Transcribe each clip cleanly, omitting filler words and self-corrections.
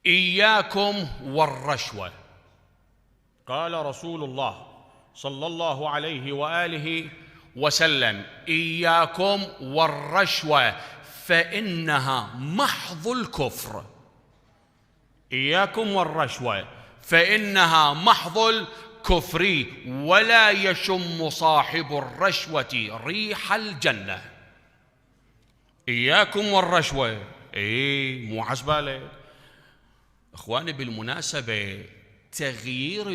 إياكم والرشوة. قال رسول الله صلى الله عليه وآله وسلم: إياكم والرشوة فإنها محض الكفر. إياكم والرشوة فإنها محض الكفر ولا يشم صاحب الرشوة ريح الجنة. إياكم والرشوة، مو عزبالة إخواني. بالمناسبة تغيير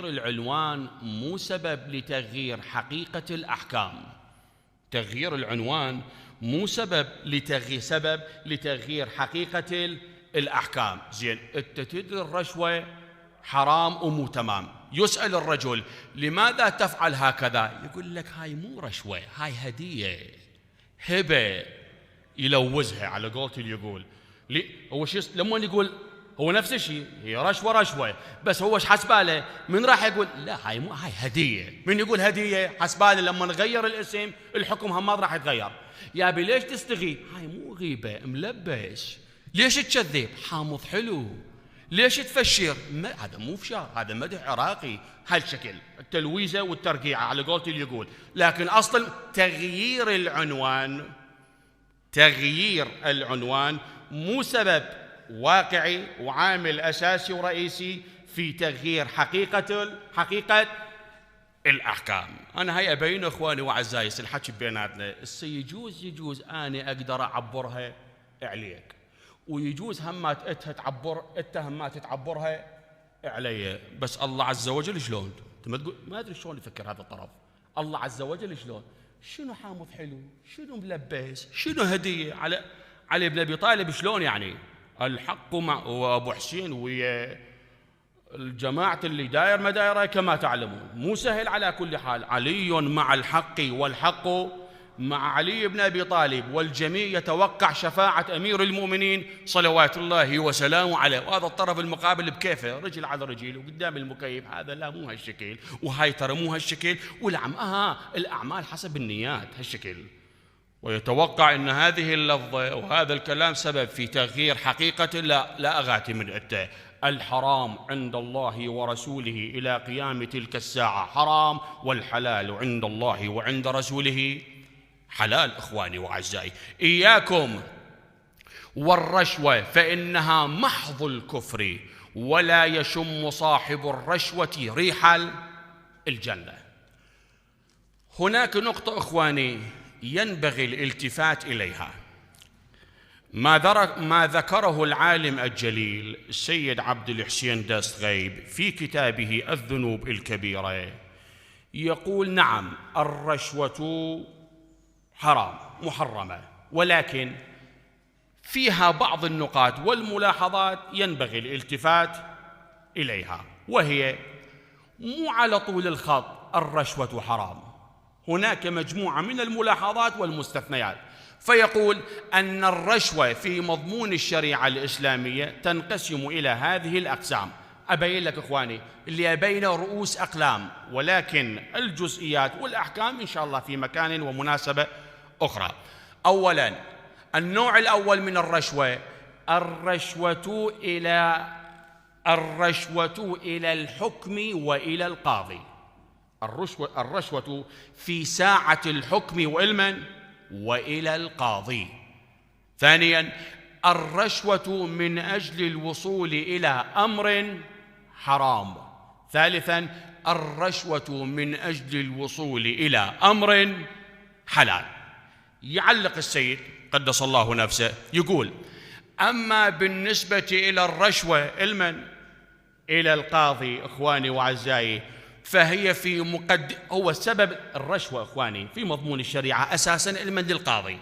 العنوان مو سبب لتغيير حقيقة الأحكام. تغيير العنوان مو سبب لتغيير حقيقة الأحكام. زين، أنت تدري الرشوة حرام ومو تمام. يسأل الرجل: لماذا تفعل هكذا؟ يقول لك: هاي مو رشوة، هاي هدية، هبة، يلوزها على قولته. اللي يقول هو شو لما يقول هو نفس الشيء، هي رشوة، بس هو ايش حسباله؟ من راح يقول لا هاي مو، هاي هدية. من يقول هدية حسباله لما نغير الاسم الحكم هم ما راح يتغير. يا ابي ليش تستغيب؟ هاي مو غيبة، ملبش. ليش تكذب؟ حامض حلو. ليش تفشر؟ هذا مو فشار، هذا مدح عراقي. هالشكل التلويزة والترقيعة على قولته اللي يقول. لكن أصلا تغيير العنوان مو سبب واقعي وعامل أساسي ورئيسي في تغيير حقيقة الأحكام. أنا هاي أبين إخواني وأعزائي الحكي بيناتنا. يجوز أنا أقدر أعبرها عليك، ويجوز همات أنت تعبرها علي. بس الله عز وجل شلون؟ ما أدري شلون يفكر هذا الطرف. الله عز وجل شلون؟ شنو حامض حلو؟ شنو ملبس؟ شنو هدية علي بن أبي طالب؟ شلون يعني؟ الحق مع وأبو حسين ويا الجماعة اللي داير مدايره كما تعلمون. مو سهل على كل حال. علي مع الحق والحق مع علي بن أبي طالب، والجميع يتوقع شفاعة أمير المؤمنين صلوات الله وسلامه عليه. وهذا الطرف المقابل بكيفه، رجل على رجل وقدام المكيف. هذا لا، مو هالشكل، وهاي ترى مو هالشكل، الأعمال حسب النيات هالشكل. ويتوقع أن هذه اللفظة وهذا الكلام سبب في تغيير حقيقة. لا أغاتي من أنت. الحرام عند الله ورسوله إلى قيام تلك الساعة حرام، والحلال عند الله وعند رسوله حلال. إخواني وأعزائي، إياكم والرشوة فإنها محض الكفر ولا يشم صاحب الرشوة ريح الجنة. هناك نقطة إخواني ينبغي الالتفات إليها. ما ذكره العالم الجليل السيد عبد الحسين دستغيب في كتابه الذنوب الكبيرة. يقول: نعم، الرشوة حرام محرمة، ولكن فيها بعض النقاط والملاحظات ينبغي الالتفات إليها، وهي مو على طول الخط الرشوة حرام. هناك مجموعة من الملاحظات والمستثنيات. فيقول أن الرشوة في مضمون الشريعة الإسلامية تنقسم إلى هذه الأقسام. أبين لك إخواني اللي أبين رؤوس أقلام، ولكن الجزئيات والأحكام إن شاء الله في مكان ومناسبة أخرى. أولاً، النوع الأول من الرشوة، الرشوة إلى الحكم وإلى القاضي. الرشوة في ساعة الحكم وإلى القاضي. ثانياً، الرشوة من أجل الوصول إلى أمر حرام. ثالثاً، الرشوة من أجل الوصول إلى أمر حلال. يعلق السيد قدس الله نفسه يقول: أما بالنسبة إلى الرشوة إلى القاضي إخواني وأعزائي، فهي هو سبب الرشوة إخواني في مضمون الشريعة أساساً للقاضي.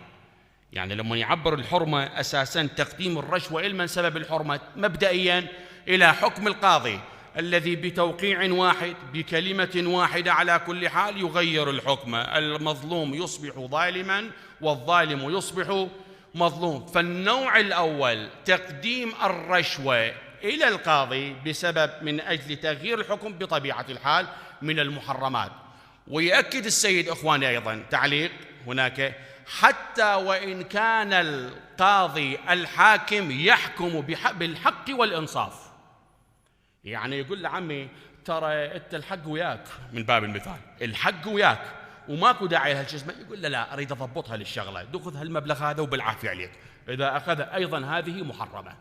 يعني لما يعبر الحرمة أساساً تقديم الرشوة سبب الحرمة مبدئياً إلى حكم القاضي الذي بتوقيع واحد بكلمة واحدة على كل حال يغير الحكم. المظلوم يصبح ظالماً والظالم يصبح مظلوم. فالنوع الأول تقديم الرشوة إلى القاضي بسبب من أجل تغيير الحكم بطبيعة الحال من المحرمات. ويأكد السيد إخواني أيضاً تعليق هناك حتى وإن كان القاضي الحاكم يحكم بالحق والإنصاف. يعني يقول له عمي ترى أنت الحق وياك، من باب المثال الحق وياك وماكو داعي لهالجسم، يقول له لا أريد أضبطها للشغلة، خذ هالمبلغ هذا وبالعافية عليك. إذا أخذ أيضا هذه محرمة.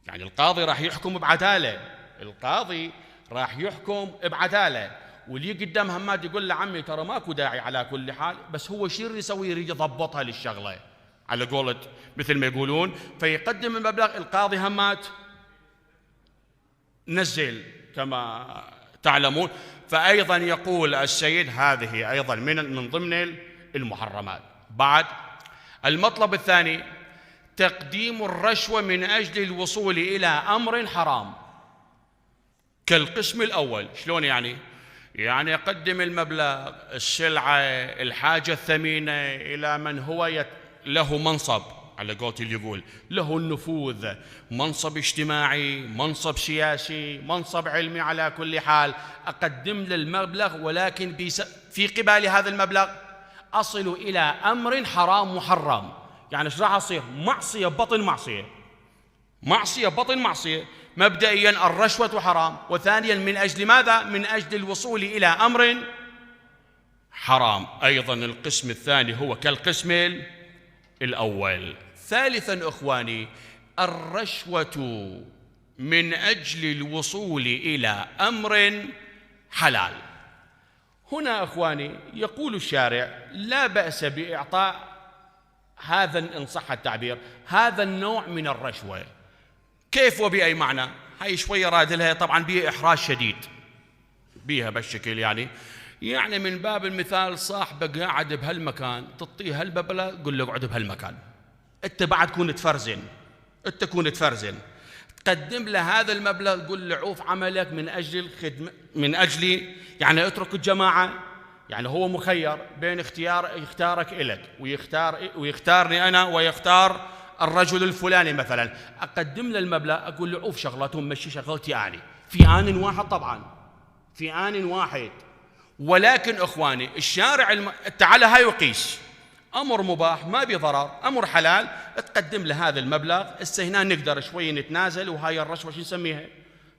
يعني القاضي راح يحكم بعدالة، القاضي راح يحكم بعدالة، واللي قدام همات يقول له عمي ترى ماكو داعي على كل حال، بس هو شو يسوي؟ يريد يضبطها للشغلة على قولة مثل ما يقولون، فيقدم المبلغ. القاضي همات نزل كما تعلمون. فأيضا يقول السيد هذه أيضا من ضمن المحرمات. بعد المطلب الثاني تقديم الرشوة من أجل الوصول إلى أمر حرام كالقسم الأول. شلون يعني؟ يعني يقدم المبلغ، السلعة، الحاجة الثمينة إلى من هو له منصب، على قولتي اللي يقول له النفوذ، منصب اجتماعي، منصب سياسي، منصب علمي، على كل حال أقدم له المبلغ، ولكن في قبال هذا المبلغ أصل إلى أمر حرام محرم. يعني ايش راح أصير؟ معصية بطن معصية، معصية بطن معصية. مبدئيا الرشوة حرام، وثانيا من أجل ماذا؟ من أجل الوصول إلى أمر حرام. أيضا القسم الثاني هو كالقسم الأول. ثالثا إخواني الرشوة من أجل الوصول إلى أمر حلال. هنا إخواني يقول الشارع لا بأس بإعطاء هذا، إن صح التعبير، هذا النوع من الرشوة. كيف وبأي معنى؟ هاي شوية راد لها طبعا بيها إحراج شديد بيها بالشكل، يعني من باب المثال صاحبك قاعد بهالمكان تعطيه هالمبلغ قل له اقعد بهالمكان، انت بعد كون تفرزن، انت كون تفرزن، تقدم له هذا المبلغ قل له عوف عملك من اجل الخدمه، من اجل يعني اترك الجماعه. يعني هو مخير بين يختارك إلك ويختارني انا ويختار الرجل الفلاني مثلا، اقدم له المبلغ اقول له عوف شغلتهم مشي شغلتي اني في آن واحد، طبعا في آن واحد. ولكن إخواني الشارع تعالى هاي يقيس أمر مباح ما بضرر، أمر حلال، تقدم له هذا المبلغ، هنا نقدر شوي نتنازل، وهاي الرشوة شو نسميها؟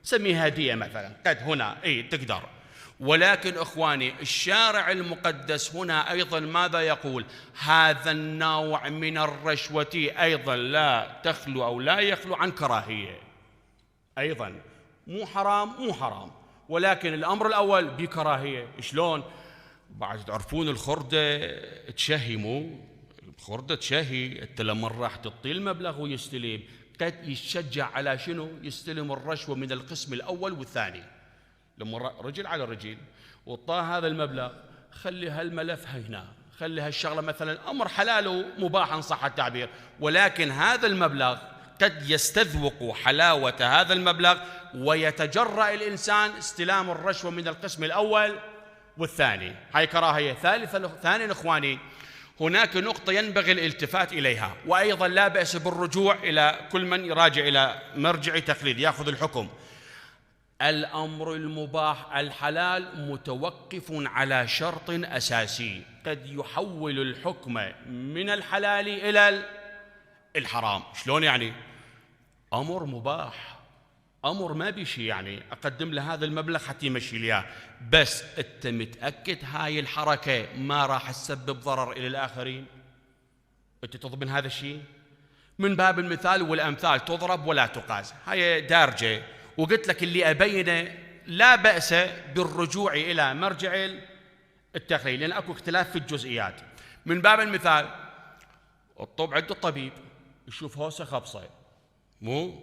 نسميها هدية مثلا، قد هنا تقدر. ولكن إخواني الشارع المقدس هنا أيضا ماذا يقول؟ هذا النوع من الرشوة أيضا لا تخلو أو لا يخلو عن كراهية، أيضا مو حرام، ولكن الأمر الأول بكراهية. شلون؟ بعد تعرفون الخردة تشهي، مو الخردة تشهي، أنت لما راح تعطي المبلغ ويستلم قد يتشجع على شنو؟ يستلم الرشوة من القسم الأول والثاني. لما رجل على رجل وطاه هذا المبلغ، خلي هالملف هنا، خلي هالشغلة مثلا أمر حلال ومباح إن صح التعبير، ولكن هذا المبلغ قد يستذوق حلاوة هذا المبلغ ويتجرأ الإنسان استلام الرشوة من القسم الأول والثاني، هاي كراهية. ثانيا إخواني هناك نقطة ينبغي الالتفات إليها، وأيضا لا بأس بالرجوع إلى كل من يراجع إلى مرجع تقليد يأخذ الحكم. الأمر المباح الحلال متوقف على شرط أساسي قد يحول الحكم من الحلال إلى الحرام. شلون يعني؟ أمر مباح، أمر ما بيشي، يعني أقدم له هذا المبلغ حتى يمشي لي، بس أنت متأكد هاي الحركة ما راح تسبب ضرر إلى الآخرين؟ أنت تضمن هذا الشيء؟ من باب المثال والأمثال تضرب ولا تقاس، هاي دارجة. وقلت لك اللي أبينه لا بأس بالرجوع إلى مرجع التقليد، لأن أكو اختلاف في الجزئيات. من باب المثال الطب عند الطبيب يشوف هوسة خبصة، مو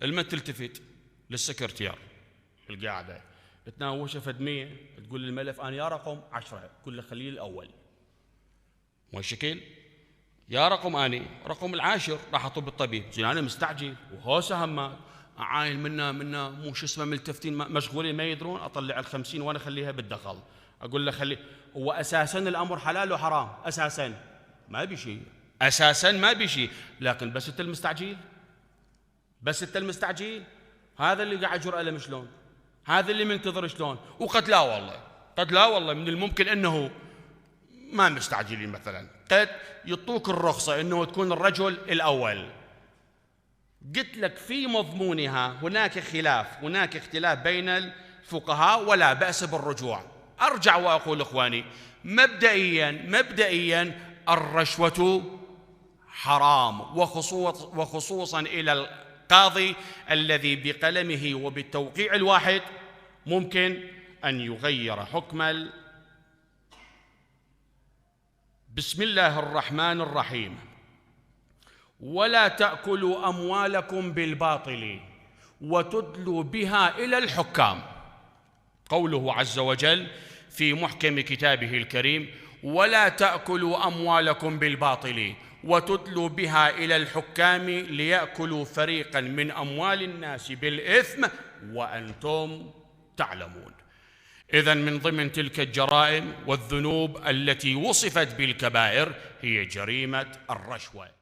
لما تلتفت للسكرتير القاعدة تناوشه فدمية، تقول الملف أنا يا رقم 10، تقول له خليه الأول، مو شكل يا رقم أني رقم العاشر راح أطب الطبيب، زين أنا مستعجل وهوسة همات أعاين منا مو شو اسمه ملتفتين مشغولين ما يدرون، أطلع ال50 وأنا أخليها بالدخل، أقول له خلي. هو أساساً الأمر حلال وحرام، أساساً ما بشي، أساساً ما بشي، لكن بس أنت المستعجل، بس أنت المستعجل، هذا اللي قاعد يجرأ له شلون؟ هذا اللي منتظر شلون؟ وقد لا والله، قد لا والله من الممكن أنه ما مستعجلين مثلاً، قد يعطوك الرخصة أنه تكون الرجل الأول. قلت لك في مضمونها هناك اختلاف بين الفقهاء، ولا بأس بالرجوع. أرجع وأقول إخواني، مبدئيا الرشوة حرام، وخصوصا إلى القاضي الذي بقلمه وبالتوقيع الواحد ممكن أن يغير حكم بسم الله الرحمن الرحيم: ولا تأكلوا أموالكم بالباطل وتدلوا بها إلى الحكام. قوله عز وجل في محكم كتابه الكريم: ولا تأكلوا أموالكم بالباطل وتدلوا بها إلى الحكام ليأكلوا فريقا من أموال الناس بالإثم وأنتم تعلمون. إذن من ضمن تلك الجرائم والذنوب التي وصفت بالكبائر هي جريمة الرشوة.